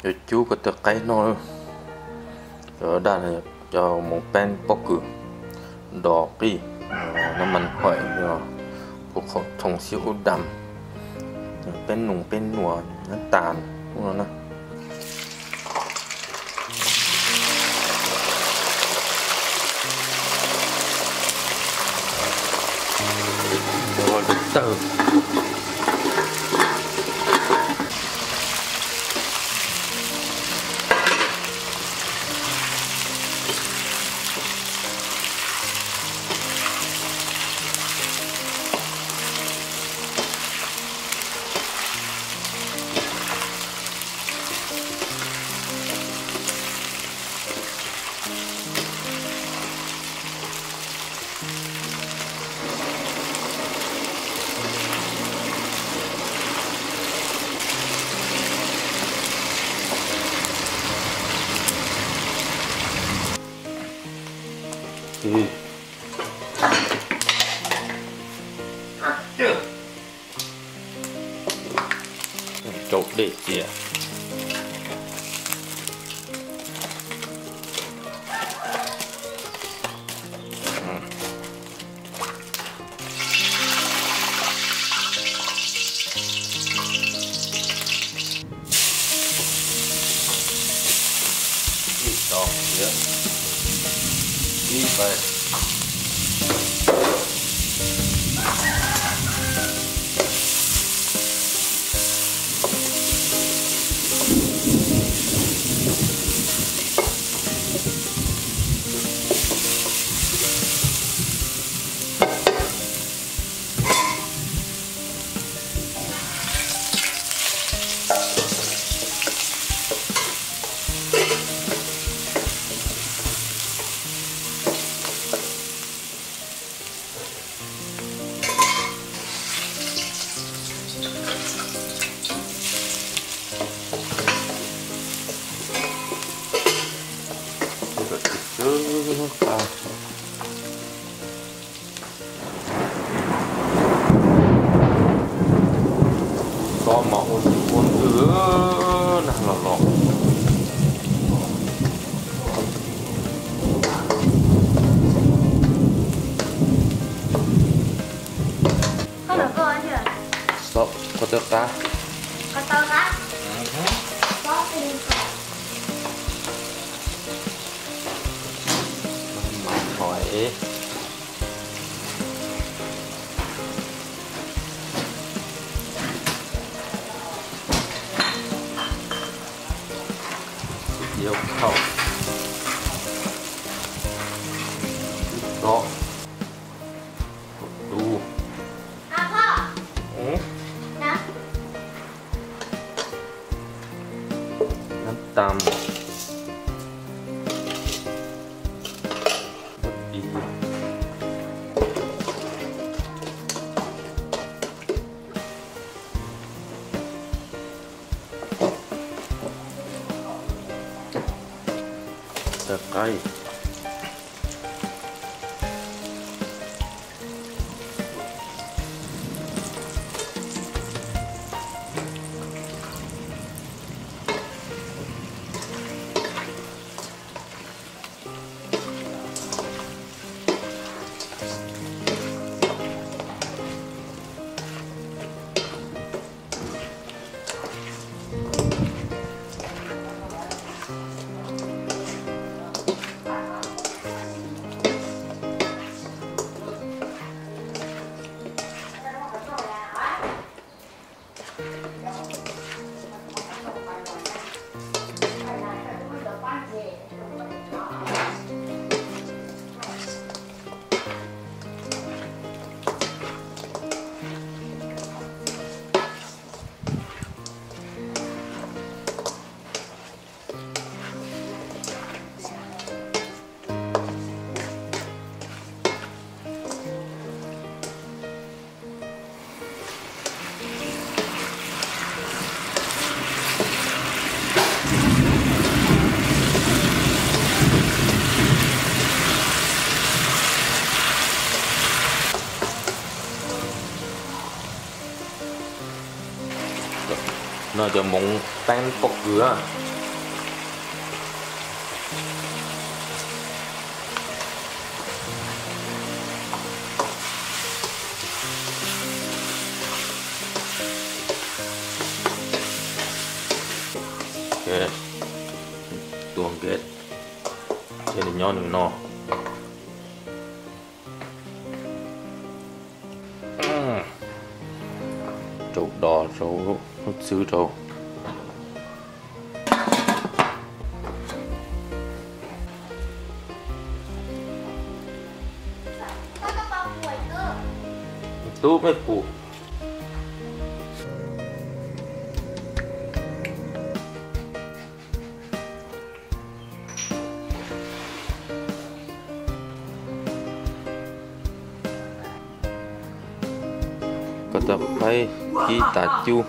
Cov cub ko taw qaib no, cov daj, cov moov peeb pob kws, dos qij, nab mas hais, pub qhov thoo xib hub dam, peeb num peeb nuam, nab tas no na. Tawg. Rau dej txias. Ib tog, ib pawg. Tso mas ua ntws ua ntws, nag los los. Xob ko taw qab. Mas hais. Ib txhob, ib txhob, tus, nab tas, nab tis, taw qaib. No cov moov peeb pob kws na. Tua nkev, thiaj li nyob nws no. Rau dos rau, lub txwb rau. Tub mej pum. Koj tau qaib kib tas cub.